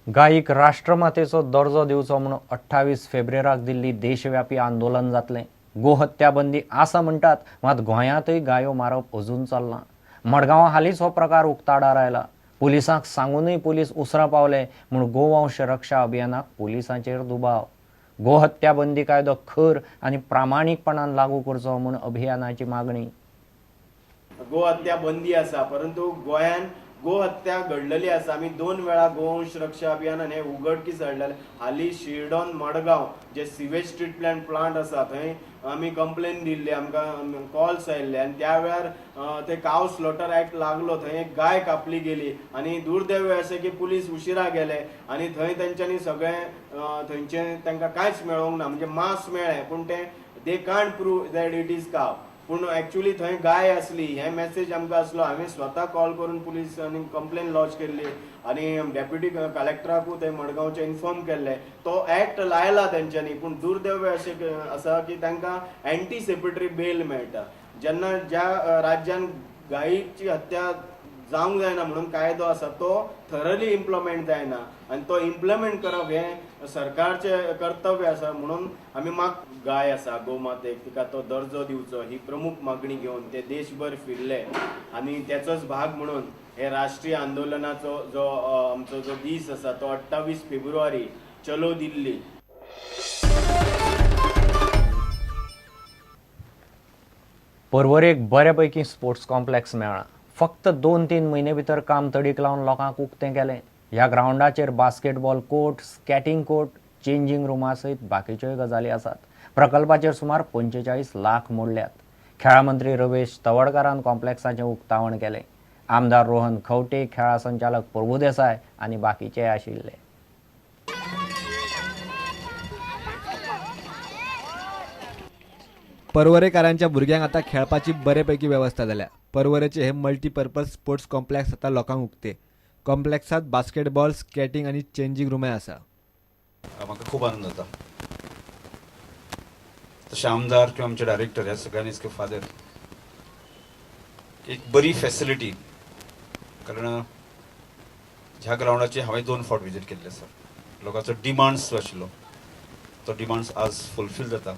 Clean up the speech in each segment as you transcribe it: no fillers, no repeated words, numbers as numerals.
गायीक राष्ट्रमातेचो दर्जो दिवचो म्हणून 28 फेब्रेराक दिल्ली देशव्यापी आंदोलन जातलें. गोहत्या बंदी आसा म्हणटात, मात गोंयांतय गायो मारप अजून चल्लां. मडगांवां हालींच हो प्रकार उक्ताडार आयला. पुलिसांक सांगूनय पुलीस उसरां पावले म्हूण गोवंश रक्षा अभियानाक पुलिसांचेर दुबाव. गोहत्या बंदी कायदो खर आनी प्रामाणीकपणान लागू करचो म्हूण अभियानाची मागणी. गोहत्या बंदी आसा, परंतु गोंयान गोहत्या घडलेली आसा. आमी 2 वेळा गोवंश रक्षा अभियानान हे उघडकीस हाडलेले. हालीं शिरडोन मडगांव जे सिवेज ट्रिटमेंट प्लांट आसा थंय आमी कंप्लेन दिल्ली, आमकां कॉल्स आयिल्ले आनी त्या वेळार ते काव स्लॉटर एक्ट लागलो. थंय एक गाय कापली गेली आनी दुर्दैव अशें की पुलीस उशिरा गेले आनी थंय तेंच्यांनी सगळें थंयचें तांकां कांयच मेळोंक ना, म्हणजे मांस मेळ्ळें पूण तें they can't prove that it is cow. पूण एक्चुअली थंय गाय आसली हें मॅसेज आमकां आसलो. हांवें स्वता कॉल करून पुलिसांनी कंप्लेन लॉज केल्ली आनी डेप्युटी कलेक्टराकूय थंय मडगांवचे इन्फॉर्म केल्लें. तो एक्ट लायला तेंच्यांनी, पूण दुर्दैव अशें आसा की तांकां एंटीसिपेटरी बेल मेळटा. जेन्ना ज्या राज्यान गायीची हत्या जावंक जायना म्हणून कायदो आसा तो थरली इम्प्लिमेंट जायना आनी तो इम्प्लिमेंट करप हें सरकारचें कर्तव्य आसा. म्हणून आमी गाय आसा गोमातेक तिका तो दर्जो दिवचो ही प्रमुख मागणी घेवन ते देशभर फिरले आनी त्याचोच भाग म्हणून हे राष्ट्रीय आंदोलनाचो जो आमचो जो दीस आसा तो 28 फेब्रुवारी चलो दिल्ली. पर्वरेक बऱ्यापैकी स्पोर्ट्स कॉम्प्लेक्स मेळ्ळां. फक्त 2-3 म्हयने भितर काम तडीक लावन लोकांक उक्तें केलें. ह्या ग्रावंडाचेर basketball court, skating court, changing Ruma सयत बाकीच्योय गजाली आसात. प्रकल्पाचेर सुमार 45 लाख मोडल्यात. खेळां मंत्री रमेश तवडकारान कॉम्प्लेक्साचें उक्तावण केलें. आमदार रोहन खंवटे, खेळां संचालक प्रभू देसाय आनी बाकीचे आशिल्ले. पर्वरेकारांच्या भुरग्यांक आतां खेळपाची बरेपैकी वेवस्था जाल्या. पर्वरेचे हे मल्टीपर्पज स्पोर्ट्स कॉम्प्लेक्स आतां लोकांक उक्ते. कॉम्प्लेक्सात बास्केटबॉल, स्केटिंग आनी चेंजींग रुमाय आसा. म्हाका खूब आनंद जाता. तशें आमदार किंवा आमचे डायरेक्टर ह्या सगळ्यांनीच की फादर एक बरी फॅसिलिटी, कारण ह्या ग्रावंडाची हांवें 2 फावट विजीट केल्ली आसा. लोकांचो डिमांड्स जो आशिल्लो तो डिमांड्स आज फुलफील जाता.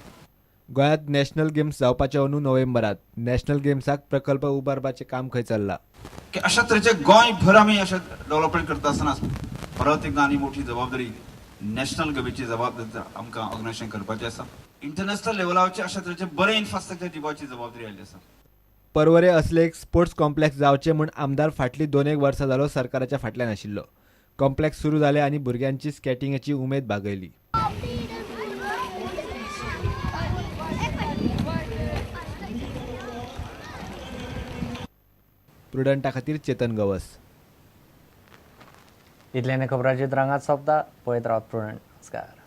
गोंयांत नॅशनल गेम्स जावपाचे अंदू नोव्हेंबरात. नॅशनल गेम्साक प्रकल्प उबारपाचें काम खंय चल्लां. की अशा तरेचे गोंयभर आमी अशें डेव्हलपमेंट करता आसतना परत एकदां आनी मोठी जबाबदारी नॅशनल गेमीची जबाबदारी आमकां ऑर्गनायझेशन करपाची आसा. इंटरनॅशनल लेवलाचे अशा तरेचे बरें इन्फ्रास्ट्रक्चर दिवपाची जबाबदारी आयिल्ली आसा. पर्वरे असले एक स्पोर्ट्स कॉम्प्लेक्स जावचे म्हूण आमदार फाटलीं 2-1 वर्सां जालो सरकाराच्या फाटल्यान आशिल्लो. कॉम्प्लेक्स सुरू जालें आनी भुरग्यांची स्केटिंगाची उमेद भागयली. प्रुडंटा खातीर चेतन गवस. इतल्यान खबरांची रांगात सोंपता. पळयत रावत प्रुडंट. नमस्कार.